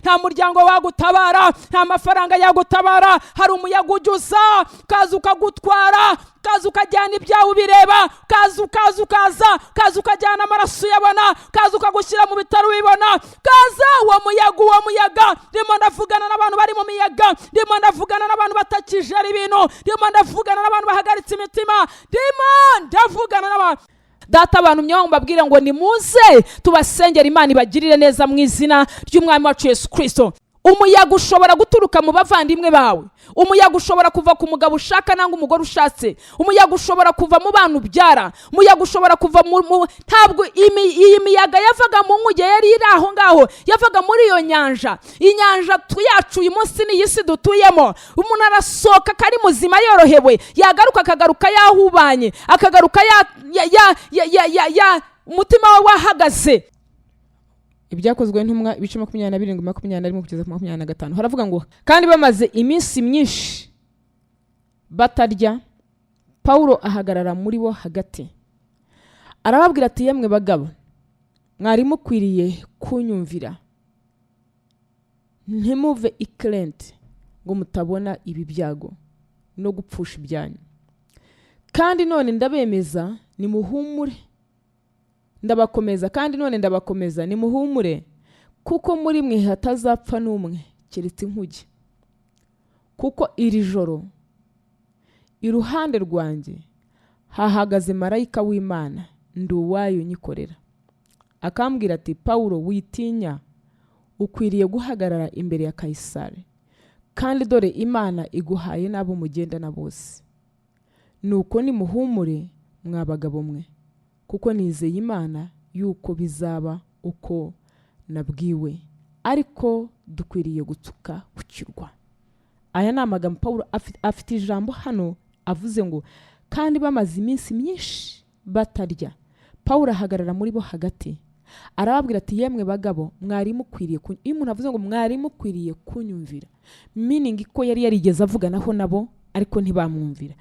Nta muryango wagutabara, nta mafaranga yagutabara. Hari umuyaga ujya uza, ukaza ukagutwara, ukaza ukajyana ibyawe ubireba, ukaza, ukaza, ukaza, ukaza ukajyana amaraso uyabona, ukaza ukagushyira mu bitaro ubibona, ukaza uwo muyaga, uwo muyaga. Ndimo ndavugana n'abantu bari mu miyaga, ndimo ndavugana n'abantu batakijera ibintu, ndimo ndavugana n'abantu bahagaritse imitima, ndimo ndavugana n'abantu. Data, abantu myewe mbabwire ngo nimuze tubasengera, Imana ibagirire neza mu izina ry'Umwami wacu Yesu Kirisito. Umuyaga ushobora guturuka mu bavandimwe bawe, umuyaga ushobora kuva ku mugabo ushaka nangwa umugore ushatse, umuyaga ushobora kuva mu bana ubyara, umuyaga ushobora kuva mu ntabwo iyi miyaga yavaga mu nkuge yari iri aho ngaho, yavaga muri iyo nyanja. Inyanja yacu uyu munsi ni iyi si dutuyemo. Umuntu arasohoka akari muzima yorohewe, yagaruka akagaruka yahubanye, akagaruka ya umutima we wahagaze. Ibyakozwe Ntumwa, ibice 27, 21 kugeza ku 25, haravuga ngo: "Kandi bamaze iminsi myinshi batarya, Pawulo ahagarara muri bo hagati, arababwira ati: 'Yemwe bagabo, mwari mukwiriye kunyumvira, ntimuve i Kerente ngo mutabona ibi byago no gupfusha ibyanyu. Kandi none ndabemeza, nimuhumure, ndabakomeza, kandi none ndabakomeza, nimuhumure, kuko muri mwe hatazapfa n'umwe keretse inkuge. Kuko iri joro iruhande rwanjye hahagaze marayika w'Imana ndi uwayo nyikorera, akambwira ati: Pawulo, witinya, ukwiriye guhagarara imbere ya Kayisari, kandi dore Imana iguhaye n'abo mugendana bose. Nuko nimuhumure, mwa bagabo mwe, kuko nizeye Imana yuko bizaba uko nabwiwe, ariko dukwiriye gutsuka ku kirwa.'" Aya ni amagambo Pawulo afite ijambo hano avuze ngo: "Kandi bamaze iminsi myinshi batarya, Pawulo ahagarara muri bo hagati, arababwira ati: 'Yemwe bagabo, mwari mukwiriye.'" Iyo umuntu avuze ngo "mwari mukwiriye kunyumvira", meaning ko yari yarigeze avuganaho nabo ariko ntibamwumvira.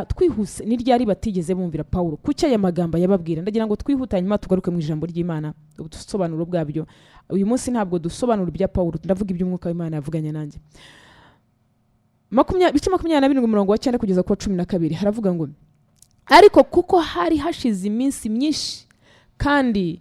Twihuse, ni ryari batigeze bumvira Pawulo? Kuki aya magambo ayababwira? Ndagira ngo twihute, hanyuma tugaruke mu ijambo ry'Imana, ubusobanuro bwabyo. Uyu munsi ntabwo dusobanura ibya Pawulo, ndavuga iby'Umwuka w'Imana yavuganye nanjye. Ibice 27, umurongo wa 9 kugeza ku wa 12, haravuga ngo: "Ariko kuko hari hashize iminsi myinshi, kandi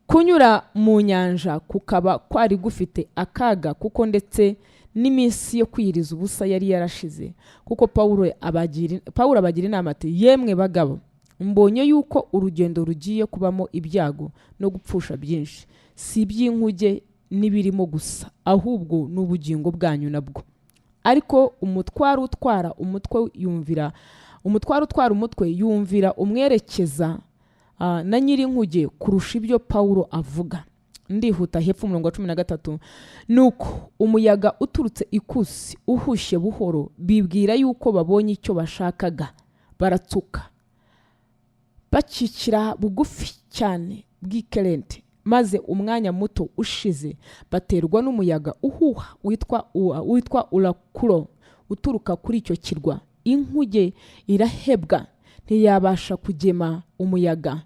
kunyura mu nyanja kukaba kwari gufite akaga, kuko ndetse n'iminsi yo kwiyiriza ubusa yari yarashize, kuko Pawulo abagira inama ati: 'Yemwe bagabo, mbonye yuko urugendo rugiye kubamo ibyago no gupfusha byinshi, si iby'inkuge n'ibirimo gusa, ahubwo n'ubugingo bwanyu nabwo.' Ariko umutware utwara umutwe yumvira umwerekeza na nyir'inkuge kurusha ibyo Pawulo avuga.'" Ndihuta, hepfo umurongo wa 13: "Nuko umuyaga uturutse ikusi uhushye buhoro, bibwira yuko babonye icyo bashakaga, baratsuka bakikira bugufi cyane bw'i Kerente. Maze umwanya muto ushize, baterwa n'umuyaga uhuha witwa Urakuro uturuka kuri icyo kirwa. Inkuge irahebwa, ntiyabasha kugema umuyaga,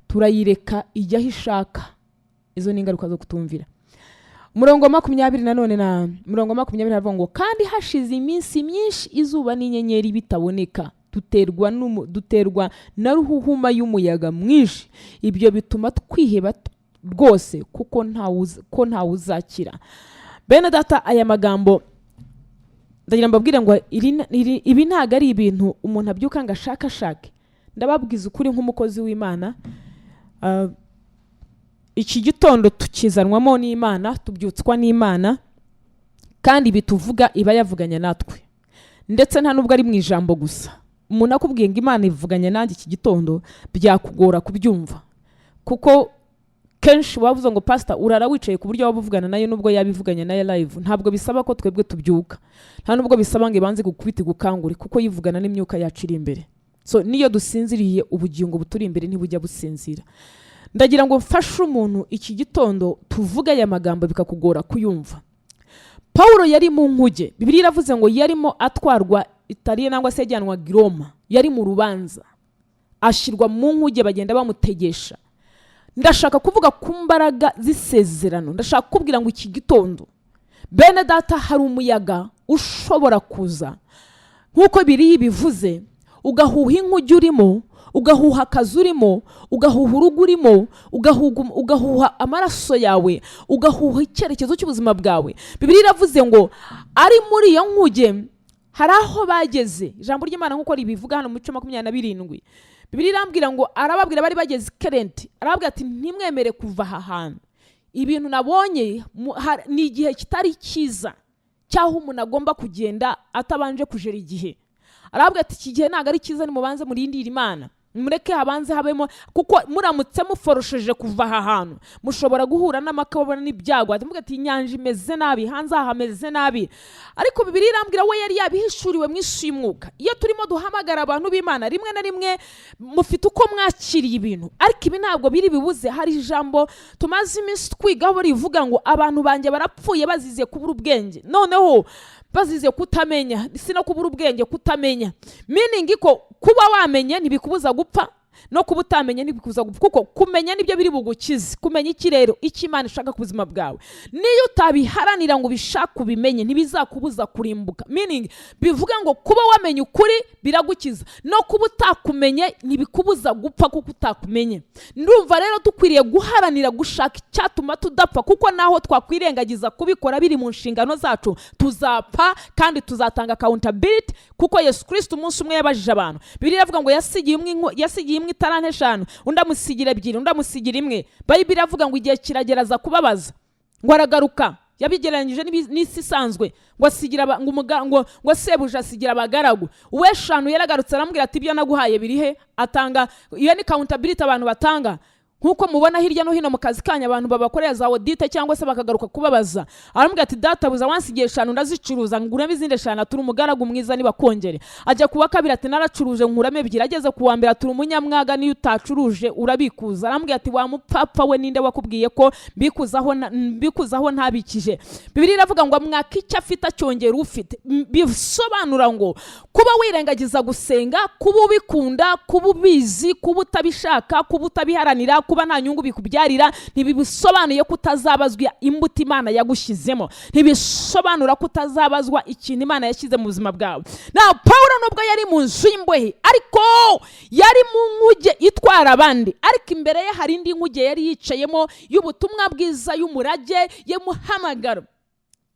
turayireka ijya aho ishaka." Izo ni ingaruka zo kutumvira. Umurongo wa 20 nanone, na umurongo wa 20 haravuga ngo: "Kandi hashize iminsi myinshi izuba n'inyenyeri bitaboneka, duterwa na ruhuhuma y'umuyaga mwinshi. Ibyo bituma twiheba rwose kuko ko ntawe uzakira." Bene data, aya magambo ndagira mbabwire ngo ibi ntabwo ari ibintu umuntu abyuka ngo ashakashake. Ndababwiza ukuri nk'umukozi w'Imana, iki gitondo tukizanwamo n'Imana, tubyutswa n'Imana, kandi ibi tuvuga iba yavuganye natwe, ndetse nta nubwo ari mu ijambo gusa. Umuntu akubwiye ngo "Imana ivuganye nanjye iki gitondo", byakugora kubyumva, kuko kenshi wavuze ngo "Pasita, urara wicaye ku buryo waba uvugana nayo?" Nubwo yaba ivuganye nayo live, ntabwo bisaba ko twebwe tubyuka, nta nubwo bisaba ngo ibanze gukubita igukangure, kuko yivugana n'imyuka yacu iri imbere. So niyo dusinziriye, ubugingo buturi imbere ntibujya businzira. Ndagira ngo mfashe umuntu iki gitondo tuvuge aya magambo bikakugora kuyumva. Pawulo yari mu nkuge. Bibiliya iravuze ngo yarimo atwarwa Italiya nangwa se yajyanwaga i Roma, yari mu rubanza, ashyirwa mu nkuge, bagenda bamutegesha. Ndashaka kuvuga ku mbaraga z'isezerano. Ndashaka kukubwira ngo iki gitondo Bene data, hari umuyaga ushobora kuza nk'uko biriya bivuze, ugahuha inkuge urimo, ugahuha akazi urimo, ugahuha urugo urimo, ugahuha amaraso yawe, ugahuha icyerekezo cy'ubuzima bwawe. Bibiliya iravuze ngo ari muri iyo nkuge hari aho bageze. Ijambo ry'Imana nk'uko ribivuga hano mu bice 27, Bibiliya irambwira ngo arababwira, bari bageze i Kerenti, arababwira ati: "Ntimwemere kuva aha hantu. Ibintu nabonye ni igihe kitari cyiza cy'aho umuntu agomba kugenda atabanje kujera igihe." Arababwira ati: "Iki gihe ntabwo ari cyiza, nimubanze murindire Imana, mureke habanze habemo, kuko muramutse muforosheje kuva aha hantu mushobora guhura n'amakababona n'ibyago." Ati ati: "Inyanja imeze nabi, hanze aha hameze nabi." Ariko Bibiliya irambwira we yari yabihishuriwe mu isi y'umwuka. Iyo turimo duhamagara abantu b'Imana, rimwe na rimwe mufite uko mwakiriye ibintu, ariko ibi ntabwo biri bibuze. Hari ijambo tumaze iminsi twigaho rivuga ngo abantu banjye barapfuye bazize kubura ubwenge, noneho bazize kutamenya, si no kubura ubwenge, kutamenya. Meaning ko kuba wamenye ntibikubuza gupfa, no kuba utamenye ntibikubuza gupfa, kuko kumenya nibyo biri bugukize. Kumenya iki rero? Icyo Imana ishaka ku buzima bwawe. Niyo utabiharanira ngo ubishake ubimenye, ntibizakubuza kurimbuka. Meaning bivuga ngo kuba wamenye ukuri biragukiza, no kuba utakumenye ntibikubuza gupfa kuko utakumenye. Ndumva rero dukwiriye guharanira gushaka icyatuma tudapfa, kuko naho twakwirengagiza kubikora biri mu nshingano zacu, tuzapfa kandi tuzatanga accountability, kuko Yesu Kirisito umunsi umwe yabajije abantu. Bibiliya iravuga ngo yasigiye imwe italanto 5, undi amusigira 2, undi amusigira 1. Bayibiri iravuga ngo igihe kiragera aza kubabaza, ngo aragaruka. Yabigereranyije n'isi isanzwe, ngo asigira ngo ngo sebuja asigira abagaragu uw'eshanu. Yaragarutse aramubwira ati: "Ibyo naguhaye biri he?" Atanga, iyo ni accountability abantu batanga, nk'uko mubona hirya no hino mu kazi kanyu abantu babakorera za audit cyangwa se bakagaruka kubabaza. Aramubwira ati: "Databuja, wansigiye 5, ndazicuruza nguramo izindi 5." Ati: "Uri umugaragu mwiza, nibakongere." Ajya ku wa kabiri ati: "Naracuruje nkuramo 2." Ageze ku wa mbere ati: "Uri umunyamwaga, niyo utacuruje urabikuza." Aramubwira ati: "Wa mupfapfa we, ninde wakubwiye ko mbikuzaho ntabikije?" Bibiliya iravuga ngo mwaka icyo afite acyongera ufite. Bisobanura ngo kuba wirengagiza gusenga, kuba ubikunda, kuba ubizi, kuba utabishaka, kuba utabiharanira, kuba nta nyungu bikubyarira, ntibisobanuye ko utazabazwa imbuto Imana yagushyizemo, ntibisobanura ko utazabazwa ikintu Imana yashyize mu buzima bwawe. Na Pawulo nubwo yari mu nzu y'imbohe, ariko yari mu nkuge itwara abandi, ariko imbere ye hari indi nkuge yari yicayemo y'ubutumwa bwiza, y'umurage, y'umuhamagaro.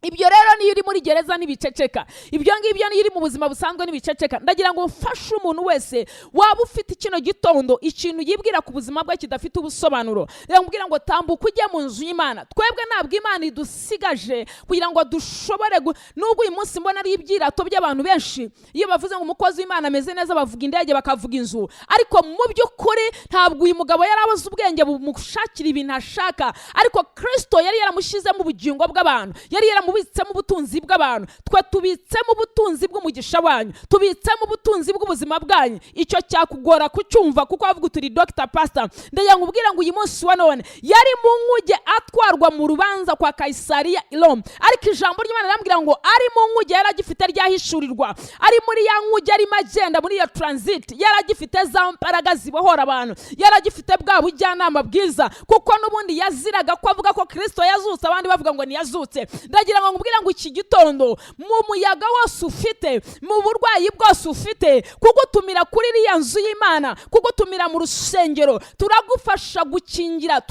Ibyo rero niyo uri muri gereza ntibiceceka, ibyo ngibyo niyo uri mu buzima busanzwe ntibiceceka. Ndagira ngo mfashe umuntu wese waba ufite kino gitondo ikintu yibwira ku buzima bwe kidafite ubusobanuro. Reka nkubwire ngo tambuka ujye mu nzu y'Imana. Twebwe ntabwo Imana idusigaje kugira ngo dushobore, nubwo uyu munsi mbona ari ibyirato by'abantu benshi, iyo bavuze ngo umukozi w'Imana ameze neza, bavuga indege, bakavuga inzu, ariko mu by'ukuri ntabwo uyu mugabo yari abuze ubwenge bumushakira ibintu ashaka, ariko Kirisito yari yaramushyizemo ubugingo bw'abantu, yari yaramubitsemo ubutunzi bw'abantu. Twe tubitsemo ubutunzi bw'umugisha wanyu, tubitsemo ubutunzi bw'ubuzima bwanyu. Icyo cyakugora kucyumva kuko wavuga uturi dogita, pasita. Ndagira ngo ubwire ngo uyu munsi wa none yari mu nkuge atwarwa mu rubanza kwa Kayisariya i Roma, ariko ijambo ry'Imana rirambwira ngo ari mu nkuge yari agifite ryahishurirwa. Ari muri ya nkuge, arimo agenda muri iyo transit, yari agifite za mbaraga zibohora abantu, yari agifite bwa bujyanama bwiza, kuko n'ubundi yaziraga ko avuga ko Kirisito yazutse, abandi bavuga ngo ntiyazutse. Ndagira ngo nkubwire ngo iki gitondo, mu muyaga wose ufite, mu burwayi bwose ufite, kugutumira kuri iriya nzu y'Imana, kugutumira mu rusengero, turagufasha gukingira,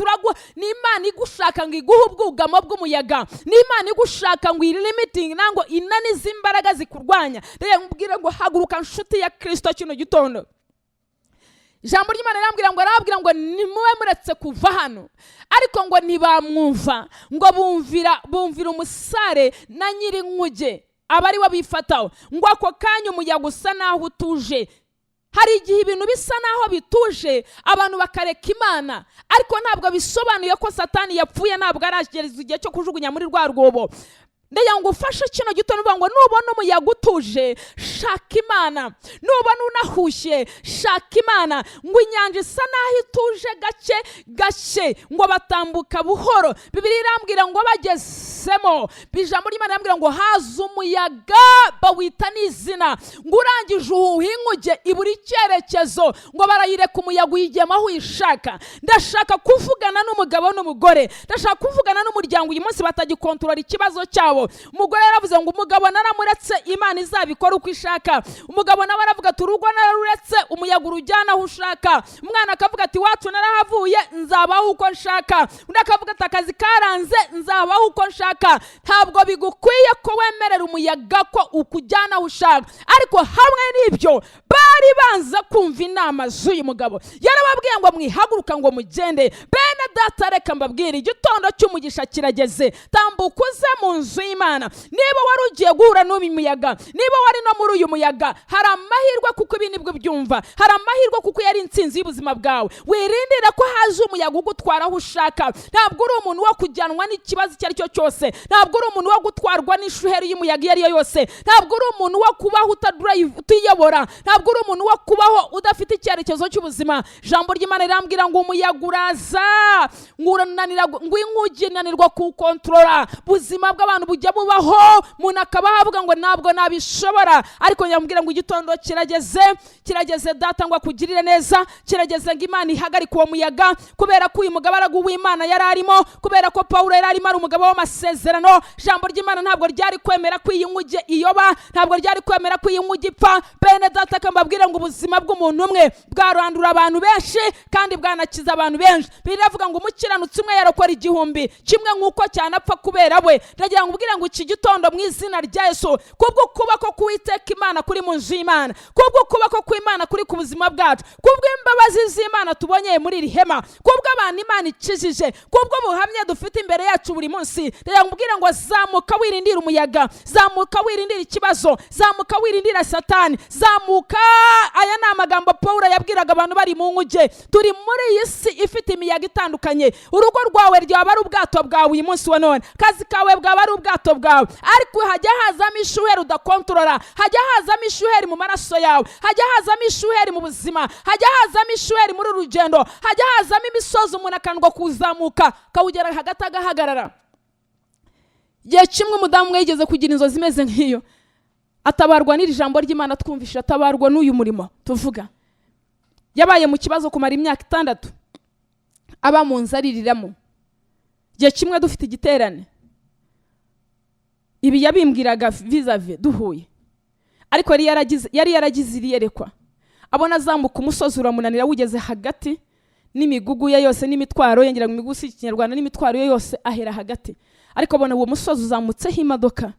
ni Imana igushaka ngo iguhe ubwugamo bw'umuyaga, ni Imana igushaka ngo ilimitingi nangwa inanize imbaraga zikurwanya. Reka nkubwire ngo haguruka, nshuti ya Kirisito, kino gitondo. Ijambo ry'Imana rirambwira ngo arababwira ngo nimube muretse kuva hano, ariko ngo ntibamwumva, ngo bumvira umusare na nyir'inkuge, aba ari we bifataho. Ngo ako kanya umuyaga usa naho utuje. Hari igihe ibintu bisa naho bituje, abantu bakareka Imana, ariko ntabwo bisobanuye ko Satani yapfuye, ntabwo aragereza igihe cyo kujugunya muri rwa rwobo. Ndagira ngo ufashe kino gitondo uvuga ngo nubona umuyaga utuje, shaka Imana. Nubona unahushye, shaka Imana. Ngo inyanja isa naho ituje gake gake, ngo batambuka buhoro. Bibiliya irambwira ngo bagezemo, ijambo ry'Imana irambwira ngo haza umuyaga bawita n'izina, ngo urangije uhuha inkuge ibura icyerekezo, ngo barayireka, umuyaga uyigema aho uyishaka. Ndashaka kuvugana n'umugabo n'umugore, ndashaka kuvugana n'umuryango uyu munsi batagikontorora ikibazo cyabo. Umugabo, umugore yaravuze ngo umugabo naramuretse, Imana izabikora uko ishaka. Umugabo nawe aravuga ati urugo nararuretse, umuyaga urujyana aho ushaka. Umwana akavuga ati iwacu narahavuye, nzabaho uko nshaka. Undi akavuga ati akazi karanze, nzabaho uko nshaka. Ntabwo bigukwiye ko wemerera umuyaga ko ukujyana aho ushaka. Ariko hamwe n'ibyo, bari banza kumva inama z'uyu mugabo. Yarababwiye ngo mwihaguruka ngo mugende. Bene data, reka mbabwire, igitondo cy'umugisha kirageze. Tambuka uze mu nzu y'Imana. Niba wari ugiye guhura n'uyu muyaga, niba wari no muri uyu muyaga, hari amahirwe kuko ibi nibwo byumva. Hari amahirwe kuko yari intsinzi y'ubuzima bwawe. Wirindire ko haje umuyaga ugutwara aho ushaka. Ntabwo uri umuntu wo kujyanwa n'ikibazo icyo ari cyo cyose. Ntabwo uri umuntu wo gutwarwa n'ishuheri y'umuyaga iyo ari yo yose. Ntabwo uri umuntu wo kubaho utiyobora. Ntabwo uri umuntu wo kubaho udafite icyerekezo cy'ubuzima. Ijambo ry'Imana rirambwira ngo umuyaga uraza, ngo urananira, ngo inkuge inanirwa kuwukontorora. Ubuzima bw'abantu bujya bubaho, umuntu akabaho avuga ngo ntabwo nabishobora. Ariko nyamubwira ngo igitondo kirageze, kirageze data ngo akugirire neza. Kirageze ngo Imana ihagarike uwo muyaga. Kubera ko uyu mugabaragu w'Imana yari arimo, kubera ko Pawulo yari arimo ari umugabo w'amasezerano, ijambo ry'Imana ntabwo ryari kwemera ko iyi nkuge iyoba, ntabwo ryari kwemera ko iyi nkuge ipfa. Bene data, kambabwire ngo ubuzima bw'umuntu umwe bwarandura abantu benshi kandi bwanakiza abantu benshi. Biravuga ngo umukiranutsi umwe yarokora 1000, kimwe nk'uko cyanapfa kubera we. Ndagira ngo ubwire ngo iki gitondo, mu izina rya Yesu, kubwo ukuboko k'Uwiteka Imana kuri mu nzu y'Imana, kubwo ukuboko kw'Imana kuri ku buzima bwacu, kubw'imbabazi z'Imana tubonyeye muri iri hema, kubw'abantu Imana ikijije, kubw'ubuhamya dufite imbere yacu buri munsi, ndagira ngo ubwire ngo zamuka wirindire umuyaga, zamuka wirindire ikibazo, zamuka wirindire Satani, zamuka. Aya ni amagambo Paul yabwiraga abantu bari mu nkuge. Turi muri iyi si ifite imiyaga itandukanye. Urugo rwawe rwaba ari ubwato bwawe uyu munsi wa none, akazi kawe bwaba ari ubwato bwawe, ariko hajya hazamo ishuheri udakontorora. Hajya hazamo ishuheri mu maraso yawe, hajya hazamo ishuheri mu buzima, hajya hazamo ishuheri muri uru rugendo, hajya hazamo imisozi umuntu akananirwa kuzamuka, akawugera hagati agahagarara. Igihe kimwe umudamu umwe yigeze kugira inzozi imeze nk'iyo, atabarwa n'iri jambo ry'Imana twumvise, atabarwa n'uyu murimo tuvuga. Yabaye mu kibazo kumara imyaka 6, aba mu nzu aririramo. Igihe kimwe dufite igiterane, ibi yabimbwiraga vis-à-vis duhuye, ariko yari yaragize iri yerekwa, abona azamuka umusozi uramunanira, wugeze hagati n'imigugu ye yose n'imitwaro ye, ngira ngo imigugu si Ikinyarwanda, n'imitwaro ye yose, ahera hagati. Ariko abona uwo musozi uzamutseho imodoka.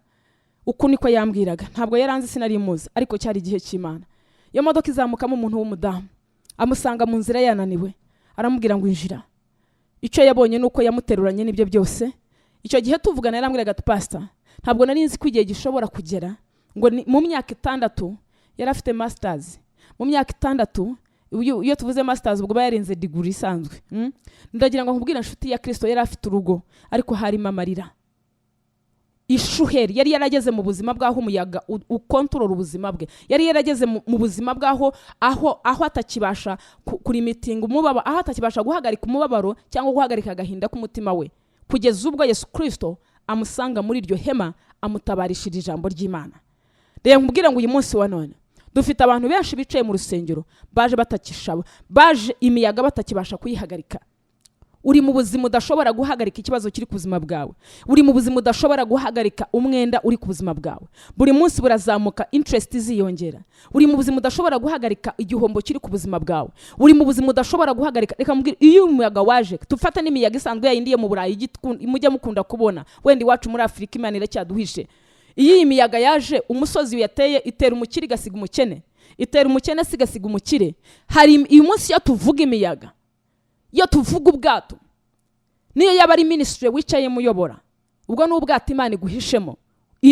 Uku niko yambwiraga, ntabwo yaranze, sinari muzi, ariko cyari igihe cy'Imana. Iyo modoka izamukamo umuntu w'umudamu, amusanga mu nzira yananiwe, aramubwira ngo injira. Icyo yabonye ni uko yamuteruranye n'ibyo byose. Icyo gihe tuvugana yarambwiraga ati pasita, ntabwo nari nzi ko igihe gishobora kugera ngo mu myaka 6 yari afite masters. Mu myaka 6, iyo tuvuze masters ubwo aba yarenze degree isanzwe. Ndagira ngo nkubwire, inshuti ya Kirisito, yari afite urugo ariko harimo amarira, ishuheri. Yari yarageze mu buzima bw'aho umuyaga ukontorora ubuzima bwe. Yari yarageze mu buzima bw'aho aho atakibasha kurimitinga umubabaro, aho atakibasha guhagarika umubabaro cyangwa guhagarika agahinda k'umutima we, kugeza ubwo Yesu Kirisito amusanga muri iryo hema, amutabarishira ijambo ry'Imana. Reka nkubwire ngo uyu munsi wa none dufite abantu benshi bicaye mu rusengero, baje batakishaba, baje imiyaga batakibasha kuyihagarika. Uri mu buzima udashobora guhagarika ikibazo kiri ku buzima bwawe. Uri mu buzima udashobora guhagarika umwenda uri ku buzima bwawe, buri munsi burazamuka, interest ziyongera. Uri mu buzima udashobora guhagarika igihombo kiri ku buzima bwawe. Uri mu buzima udashobora guhagarika. Reka mbwire, iyo umuyaga waje, tufate n'imiyaga isanzwe yayindi yo mu Burayi mujya mukunda kubona, wenda iwacu muri Afurika Imana iracyaduhishe. Iyo iyi miyaga yaje, umusozi yateye itera umukire igasiga umukene, itera umukene se igasiga umukire. Hari uyu munsi iyo tuvuga imiyaga, iyo tuvuga ubwato, niyo yaba ari ministry wicayemo uyobora, ubwo ni ubwato Imana iguhishemo.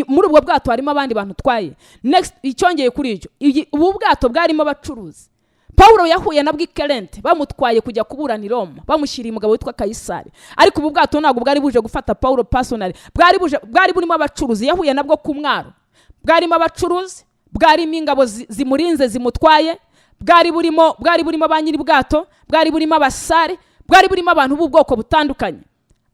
Muri ubwo bwato harimo abandi bantu utwaye. Next, icyongeye kuri icyo, ubu bwato bwarimo abacuruzi. Pawulo yahuye na bw'i Kerente, bamutwaye kujya kuburana i Roma, bamushyiriye umugabo witwa Kayisari. Ariko ubu bwato ntabwo bwari buje gufata Pawulo personally, bwari burimo abacuruzi. Yahuye nabwo ku mwaro, bwarimo abacuruzi, bwarimo ingabo zimurinze zimutwaye, bwari burimo ba nyiri bwato, bwari burimo abasare, bwari burimo abantu b'ubwoko butandukanye.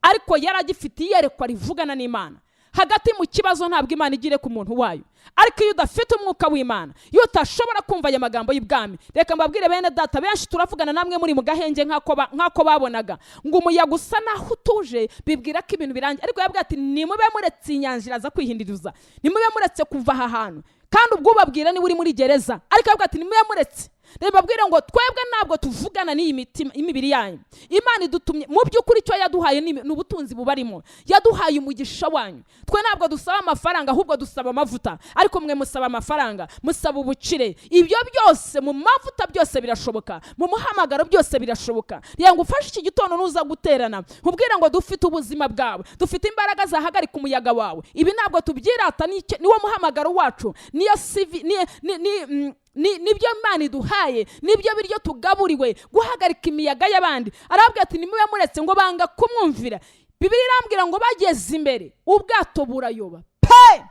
Ariko yari agifite iyerekwa rivugana n'Imana. Hagati mu kibazo ntabwo Imana igire ku muntu wayo. Ariko iyo udafite umwuka w'Imana, iyo utashobora kumva aya magambo y'ubwami, reka mbabwire bene data, benshi turavugana namwe muri mu gahenge nk'ako babonaga ngo umuyaga usa naho utuje, bibwira ko ibintu birangiye. Ariko yabwiye ati: "Nimube muretse, inyanja iraza kwihinduriza, nimube muretse kuva aha hantu." Kandi ubwo ubabwira niba uri muri gereza, ariko yabwiye ati: "Nimube muretse." Reba, babwire ngo twebwe ntabwo tuvugana n'iyi mitima, imibiri yanyu. Imana idutumye mu by'ukuri, icyo yaduhaye ni ubutunzi bubarimo. Yaduhaye umugisha wanyu. Twe ntabwo dusaba amafaranga, ahubwo dusaba amavuta. Ariko mwe musaba amafaranga, musaba ubukire. Ibyo byose mu mavuta byose birashoboka, mu muhamagaro byose birashoboka. Reba ngo ufashe iki gitondo nuza guterana, nkubwire ngo dufite ubuzima bwawe, dufite imbaraga zahagarika umuyaga wawe. Ibi ntabwo tubyirata, niwo muhamagaro wacu, niyo CV, ni nibyo Imana iduhaye, nibyo biryo tugaburiwe, guhagarika imiyaga y'abandi. Arababwira ati: "Nimube muretse." Ngo banga kumwumvira. Bibiliya irambwira ngo bageze imbere ubwato burayoba pe.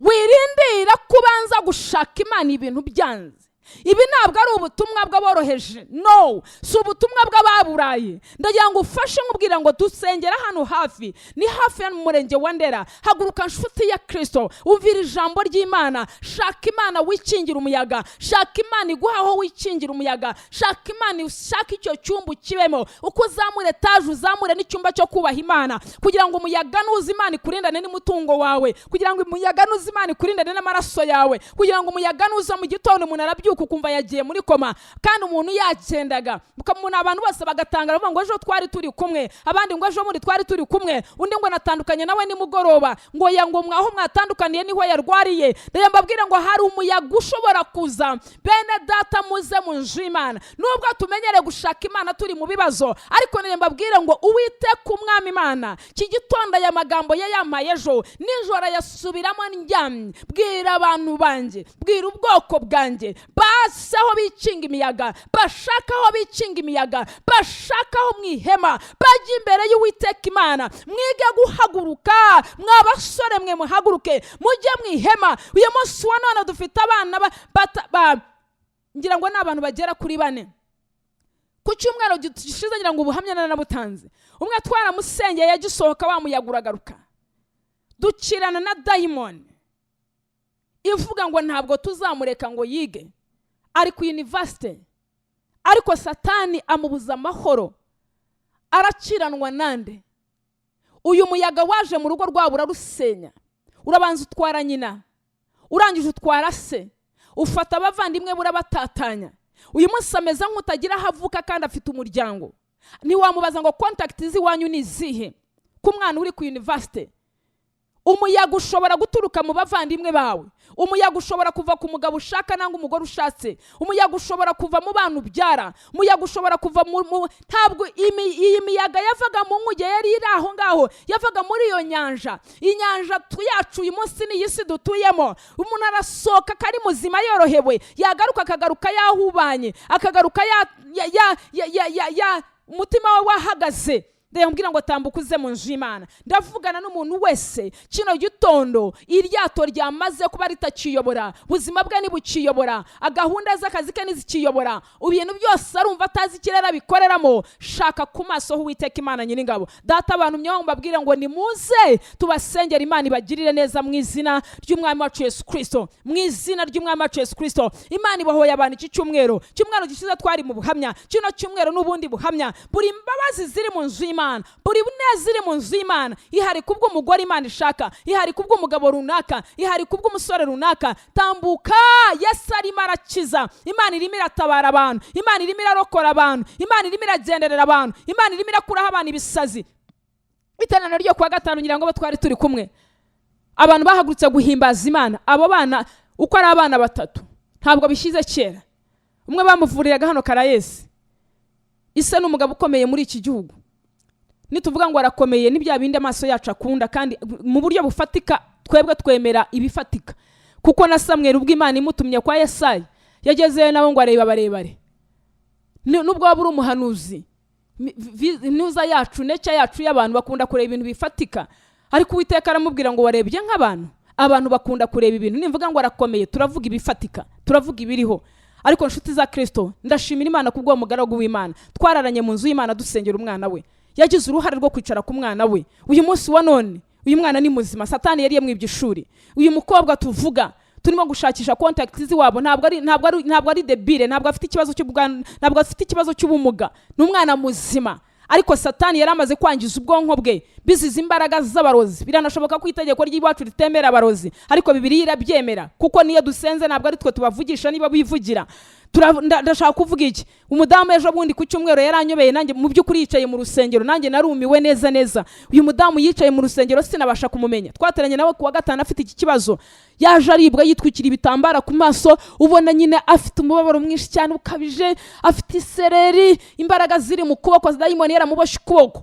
Wirindira ko ubanza gushaka Imana ibintu byanze. Ibi ntabwo ari ubutumwa bw'aboroheje, no si ubutumwa bw'ababuraye. Ndagira ngo ufashe nkubwira ngo dusengera hano hafi, ni hafi ya mu murenge wa Ndera. Haguruka nshuti ya Kirisito, umvira ijambo ry'Imana. Shaka Imana wikingira umuyaga, shaka Imana iguha aho wikingira umuyaga, shaka Imana, ushake icyo cyumba ukibemo. Uko uzamura etaje, uzamure n'icyumba cyo kubaha Imana, kugira ngo umuyaga nuza Imana ikurindane n'umutungo wawe, kugira ngo umuyaga nuza Imana ikurindane n'amaraso yawe, kugira ngo umuyaga nuza mu gitondo, umuntu arabyuka ukumva yagiye muri koma kandi umuntu yagendaga, ukamubona, abantu bose bagatangara bavuga ngo ejo twari turi kumwe, abandi ngo ejo bundi twari turi kumwe, undi ngo natandukanye nawe nimugoroba, ngo ya ngo mwaho mwatandukaniye niho yarwariye. Rero mbabwire ngo hari umuyaga ushobora kuza. Bene data, muze mu nzu y'Imana. Nubwo tumenyereye gushaka Imana turi mu bibazo, ariko nire mbabwire ngo Uwiteka Umwami Imana iki gitondo aya magambo ye yampaye ejo nijoro ayasubiramo ndyamye: "Bwira abantu banjye, bwira ubwoko bwanjye, basi aho bikinga imiyaga, bashaka aho bikinga imiyaga, bashaka aho mu ihema, bajya imbere y'Uwiteka Imana." Mwige guhaguruka, mwa basore mwe, muhaguruke mujye mu ihema. Uyu munsi wa none dufite abana ngira ngo ni abantu bagera kuri bane. Ku cyumweru gishize, ngira ngo ubuhamya narabutanze, umwe twaramusengeye yagisohoka wa muyaga uragaruka. Dukirana na dayimoni ivuga ngo ntabwo tuzamureka ngo yige, ari ku université, ariko Satani amubuza amahoro. Arakiranwa nande? Uyu muyaga waje mu rugo rwabo urarusenya. Urabanza utwara nyina, urangije utwara se, ufata abavandimwe burabatatanya. Uyu munsi ameze nk'utagira aho avuka kandi afite umuryango. Ntiwamubaza ngo contact z'iwanyu ni izihe ku mwana uri ku université. Umuyaga ushobora guturuka mu bavandimwe bawe, umuyaga ushobora kuva ku mugabo ushaka nangwa umugore ushatse, umuyaga ushobora kuva mu bana ubyara, umuyaga ushobora kuva mu ntabwo iyi miyaga yavaga mu nkuge yari iri aho ngaho, yavaga muri iyo nyanja. Inyanja yacu uyu munsi ni iyi si dutuyemo. Umuntu arasohoka akari muzima yorohewe, yagaruka akagaruka yahubanye, akagaruka ya umutima we wahagaze. Ndababwira ngo tambuka uze mu nzu y'Imana. Ndavugana n'umuntu wese kino gitondo iryato ryamaze kuba ritakiyobora, ubuzima bwe ntibukiyobora, gahunda z'akazi ke ntizikiyobora, ibintu byose arumva atazi ikirere abikoreramo. Shaka ku maso h'Uwiteka Imana Nyiringabo. Data, abantu myewe mbabwire ngo nimuze tubasengera, Imana ibagirire neza mu izina ry'Umwami wacu Yesu Kirisito, mu izina ry'Umwami wacu Yesu Kirisito. Imana ibohoye abantu iki cyumweru. Cyumweru gishize twari mu buhamya, kino cyumweru n'ubundi buhamya. Buri mbabazi ziri mu nzu y'Imana, buri neza iri mu nzu y'Imana ihari kubw'umugore Imana ishaka, ihari kubw'umugabo runaka, ihari kubw'umusore runaka. Tambuka, Yesu arimo arakiza. Imana irimo iratabara abantu, Imana irimo irarokora abantu, Imana irimo iragenderera abantu, Imana irimo irakuraho abantu ibisazi. Iteraniro ryo kuwa gatanu, ngira ngo bo twari turi kumwe, abantu bahagurutse guhimbaza Imana. Abo bana uko ari abana batatu, ntabwo bishyize kera, umwe bamuvuriraga hano Caraes, isa n'umugabo ukomeye muri iki gihugu. Nituvuga ngo arakomeye, ni bya bindi amaso yacu akunda, kandi mu buryo bufatika twebwe twemera ibifatika, kuko na Samweri ubwo Imana imutumye kwa Yesayi yagezeyo nawe ngo areba barebare. Nubwo waba uri umuhanuzi, ntuza yacu neca yacu y'abantu bakunda kureba ibintu bifatika. Ariko Uwiteka aramubwira ngo: "Warebye nk'abantu." Abantu bakunda kureba ibintu. Nimvuga ngo arakomeye, turavuga ibifatika, turavuga ibiriho. Ariko nshuti za Kirisito, ndashimira Imana kubw'uwo mugaragu w'Imana. Twararanye mu nzu y'Imana dusengera umwana we, yagize uruhare rwo kwicara ku mwana we. Uyu munsi wa none Uyu mwana ni muzima, Satani yari yamwibye ishuri. Uyu mukobwa tuvuga, turimo gushakisha contact z'iwabo, ntabwo ari débile, ntabwo afite ikibazo cy'ubwana, ntabwo afite ikibazo cy'ubumuga, ni umwana muzima. Ariko Satani yari amaze kwangiza ubwonko bwe bizize imbaraga z'abarozi. Biranashoboka ko itegeko ry'iwacu ritemera abarozi, ariko Bibiliya irabyemera, kuko niyo dusenze ntabwo ari twe tubavugisha, niba bivugira. Ndashaka kuvuga iki? Umudamu ejo bundi ku cyumweru yaranyobeye nanjye. Mu by'ukuri yicaye mu rusengero, nanjye narumiwe neza neza. Uyu mudamu yicaye mu rusengero, sinabasha kumumenya. Twateranye nawe ku wa gatanu afite iki kibazo. Yaje aribwa, yitwikira ibitambara ku maso, ubona nyine afite umubabaro mwinshi cyane ukabije, afite isereri, imbaraga ziri mu kuboko, dayimoni yaramuboshye ukuboko.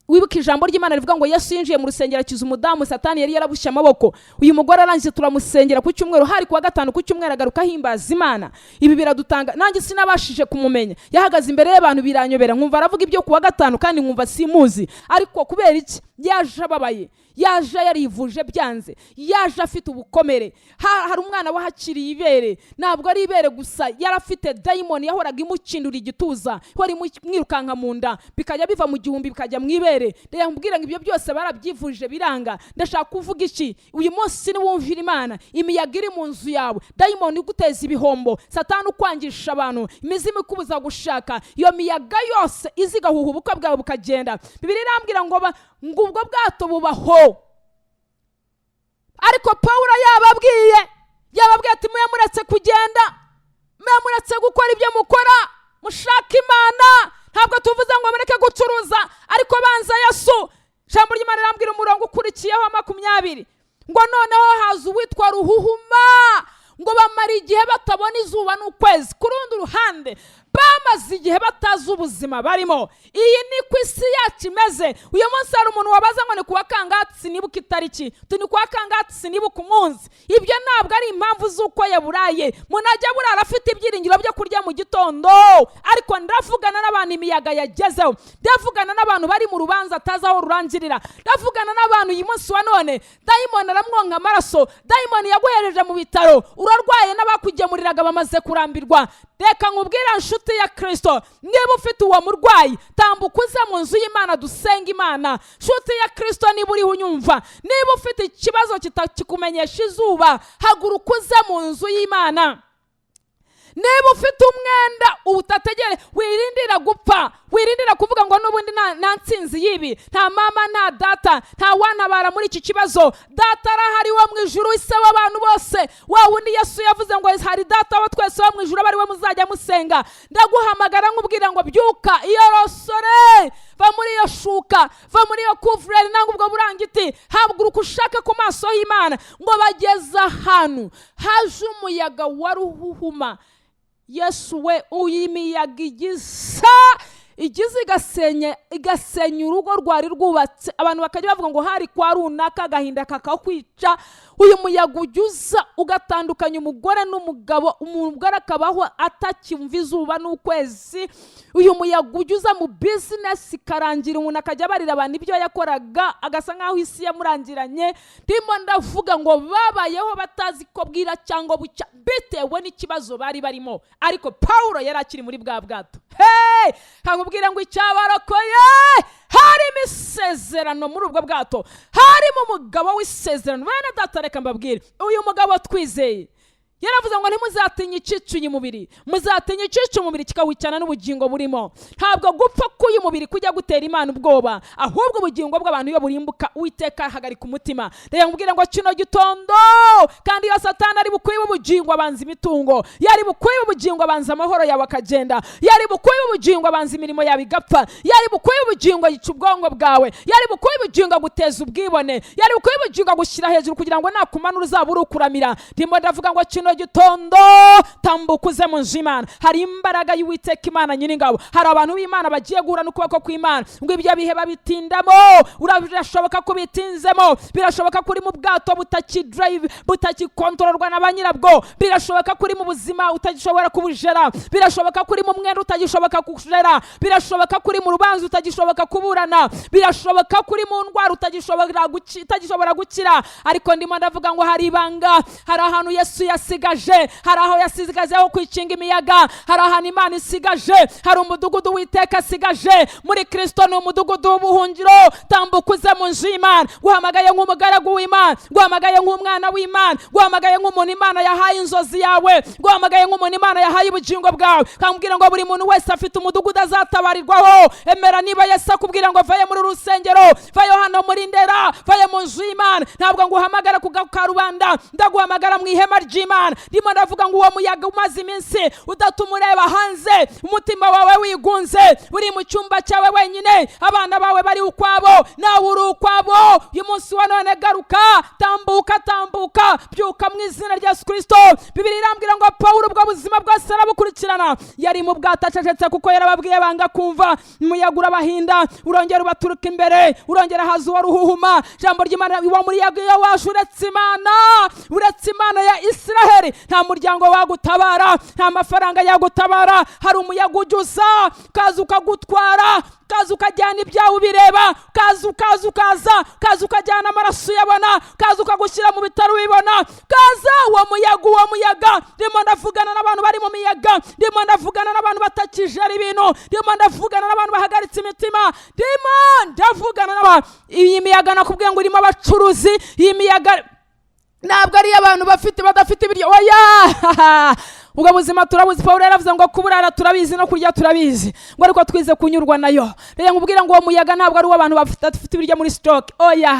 Wibuke ijambo ry'Imana rivuga ngo Yesu yinjiye mu rusengero akiza umudamu Satani yari yarabushye amaboko. Uyu mugore arangije turamusengera ku cyumweru, hari ku wa gatanu. Ku cyumweru agaruka ahimbaza Imana. Ibi biradutanga, nanjye sinabashije kumumenya. Yahagaze imbere y'abantu biranyobera, nkumva aravuga ibyo ku wa gatanu kandi nkumva simuzi. Ariko kubera iki? Yaje ababaye, yaje yarivuje byanze, yaje afite ubukomere. Hari umwana wahakiriye ibere. Ntabwo ari ibere gusa, yari afite dayimoni yahoraga imukindura igituza, ihora imwirukanka mu nda, bikajya biva mu gihumbi bikajya mu ibere. Ndamubwira ngo ibyo byose barabyivuje biranga. Ndashaka kuvuga iki? Uyu munsi niwumvira Imana, imiyaga iri mu nzu yawe, dayimoni iguteza ibihombo, Satani ukwangisha abantu, imizimu ikubuza gushaka, iyo miyaga yose iza igahuha ubukwe bwawe bukagenda. Bibiliya irambwira ngo ubwo bwato bubaho. Ariko Pawulo yababwiye ati: "Mube muretse kugenda, mube muretse gukora ibyo mukora, mushake Imana." Ntabwo tuvuze ngo mureke gucuruza, ariko banza Yesu. Ijambo ry'Imana rirambwira umurongo ukurikiyeho 20 ngo noneho haza uwitwa Ruhuhuma, ngo bamara igihe batabona izuba n'ukwezi. Ku rundi ruhande, bamaze igihe batazi ubuzima barimo. Iyi ni ku isi yacu imeze uyu munsi. Hari umuntu wabaza ngo ni kuwa kangahe, sinibuka itariki, ni kuwa kangahe, sinibuka umunsi. Ibyo ntabwo ari impamvu z'uko yaburaye. Umuntu ajya burara afite ibyiringiro byo kurya mu gitondo. Ariko ndavugana n'abantu imiyaga yagezeho, ndavugana n'abantu bari mu rubanza atazi aho rurangirira, ndavugana n'abantu uyu munsi wa none dayimoni aramwonka amaraso. Dayimoni yaguhereje mu bitaro, urarwaye, n'abakugemuriraga bamaze kurambirwa. Reka nkubwire, nshuti ya Kirisito, niba ufite uwo murwayi, tambuka uze mu nzu y'Imana dusenga Imana. Nshuti ya Kirisito, niba uriho unyumva, niba ufite ikibazo kitakikumenyesha izuba, haguruka uze mu nzu y'Imana. Niba ufite umwenda utategere, wirindira gupfa, wirindira kuvuga ngo n'ubundi nta nsinzi y'ibi, nta mama, nta data, nta wantabara muri iki kibazo. Data arahari wo mu ijuru, ise w'abantu bose, wa wundi Yesu yavuze ngo hari Data wa twese wo mu ijuru, aba ari we muzajya musenga. Ndaguhamagara nkubwira ngo byuka, iyorosore, va muri iyo shuka, va muri iyo couvre-lit nangwa ubwo burangiti, haguruka ushake ku maso y'Imana. Ngo bageze ahantu haje umuyaga wa ruhuhuma. Yesu we, uyu miyaga igiza igize igasenya urugo rwari rwubatse, abantu bakajya bavuga ngo hari kwa runaka, agahinda kakakwica. Uyu muyaga ujya uza ugatandukanya umugore n'umugabo, umugore akabaho atacyumva izuba n'ukwezi. Uyu muyaga ujya uza mu business ikarangira, umuntu akajya abarira abantu ibyo yakoraga, agasa nk'aho isi yamurangiranye. Ndimo ndavuga ngo babayeho batazi ko bwira cyangwa bucya, bitewe n'ikibazo bari barimo. Ariko Pawulo yari akiri muri bwa bwato. Hey! Nkakubwira ngo icyabarokoye, harimo isezerano muri ubwo bwato, harimo umugabo w'isezerano. Bene data, reka mbabwire, uyu mugabo twizeye yaravuze ngo ntimuzatinye icyica uyu mubiri, muzatinye icyica umubiri kikawicana n'ubugingo burimo. Ntabwo gupfa k'uyu mubiri kujya gutera Imana ubwoba, ahubwo ubugingo bw'abantu iyo burimbuka, Uwiteka ahagarika umutima. Reka nkubwire ngo kino gitondo kandi, iyo Satani ari bukwibe ubugingo, abanza imitungo. Iyo ari bukwibe ubugingo, abanza amahoro yawe akagenda. Iyo ari bukwibe ubugingo, abanza imirimo yawe igapfa. Iyo ari bukwibe ubugingo, yica ubwonko bwawe. Iyo ari bukwibe ubugingo, aguteza ubwibone. Iyo ari bukwibe ubugingo, agushyira hejuru kugira ngo nakumanura uzaba uri ukuramira. Ndimo ndavuga ngo kino gitondo tambuka uze mu nzu y'Imana, hari imbaraga y'Uwiteka Imana Nyiringabo. Hari abantu b'Imana bagiye guhura n'ukuboko kw'Imana. Ngo ibyo bihe babitindamo, birashoboka ko bitinzemo, birashoboka ko uri mu bwato butakidrive, butakikontororwa na ba nyirabwo, birashoboka ko uri mu buzima utagishobora kubujera, birashoboka ko uri mu mwenda utagishoboka kujera, birashoboka ko uri mu rubanza utagishoboka kuburana, birashoboka ko uri mu ndwara utagishobora gukira. Ariko ndimo ndavuga ngo hari ibanga, hari ahantu Yesu yasize. Isigaje, hari aho yasigaje ho kwikinga imiyaga, hari ahantu Imana isigaje, hari umudugudu w'iteka asigaje muri Kirisito, ni umudugudu w'ubuhungiro. Tambuka uze mu nzu y'Imana. Guhamagaye nk'umugaragu w'Imana, guhamagaye nk'umwana w'Imana, guhamagaye nk'umuntu Imana yahaye inzozi yawe, guhamagaye nk'umuntu Imana yahaye ubugingo bwawe. Kambwira ngo buri muntu wese afite umudugudu azatabarirwaho. Emera, niba Yesu akubwira ngo vaye muri rusengero, vayo hano muri Ndera, vayo mu nzu y'Imana. Ntabwo nguhamagara ku karubanda, ndaguhamagara mu ihema ry'Imana. Ndimo ndavuga ngo uwo muyaga umaze iminsi udatuma ureba hanze, umutima wawe wigunze, uri mu cyumba cyawe wenyine, abana bawe bari ukwabo, nawe uri ukwabo, uyu munsi wa none garuka, tambuka, tambuka, byuka mu izina rya Yesu Kirisito. Bibiri irambwira ngo Pawulo ubwo buzima bwose arabukurikirana. Yari mu bwato acecetse kuko yarababwiye banga kumva. Umuyaga urabahinda, urongera ubaturuka imbere, urongera haza uwa ruhuhuma. Ijambo ry'Imana, uwo muyaga iyo waje, uretse Imana, uretse Imana ya Isiraheli, nta muryango wagutabara, nta mafaranga yagutabara. Hari umuyaga ujya uza, ukaza ukagutwara, ukaza ukajyana ibyawe ubireba, ukaza, ukaza, ukaza, ukaza ukajyana amaraso uyabona, ukaza ukagushyira mu bitaro ubibona, ukaza. Uwo muyaga, uwo muyaga, ndimo ndavugana n'abantu bari mu miyaga, ndimo ndavugana n'abantu batakijera ibintu, ndimo ndavugana n'abantu bahagaritse imitima, ndimo ndavugana n'abantu. Iyi miyaga nakubwiye ngo irimo abacuruzi. Iyi miyaga ntabwo ari iy'abantu bafite badafite ibiryo, oya, ubwo buzima turabuzi. Paul yaravuze ngo kuburara turabizi, no kurya turabizi, ngo ariko twize kunyurwa nayo. Rero nkubwira ngo uwo muyaga ntabwo ari uw'abantu badafite ibiryo muri stock, oya.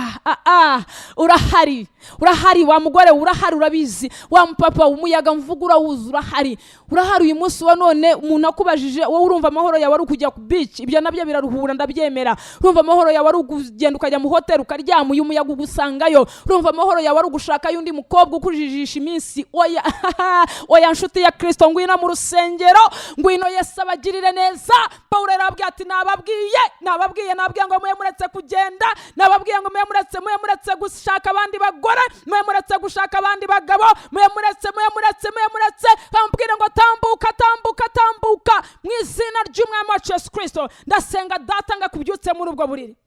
Ah, urahari, urahari wa mugore, urahari, urabizi wa mupapa. Umuyaga mvuga urawuzi, urahari, urahari. Uyu munsi wa none umuntu akubajije, wowe urumva amahoro yawe ari ukujya ku beach? Ibyo nabyo biraruhura, ndabyemera. Urumva amahoro yawe ari ukugenda ukajya mu hoteli ukaryama? Uyu muyaga ugusangayo. Urumva amahoro yawe ari ugushakayo undi mukobwa ukujijisha iminsi? Oya, oya, nshuti ya Kirisito, ngwino mu rusengero, ngwino Yesu abagirire neza. Pawulo yarababwiye ati: "Nababwiye, nababwiye, nababwiye ngo mube muretse kugenda, nababwiye ngo mube muretse, mube muretse gushaka abandi bagore, mube muretse gushaka abandi bagabo, mube muretse, mube muretse, mube muretse." Bamubwire ngo tambuka, tambuka, tambuka mu izina ry'Umwami wacu Yesu Kirisito. Ndasenga Data ngo akubyutse muri ubwo buriri.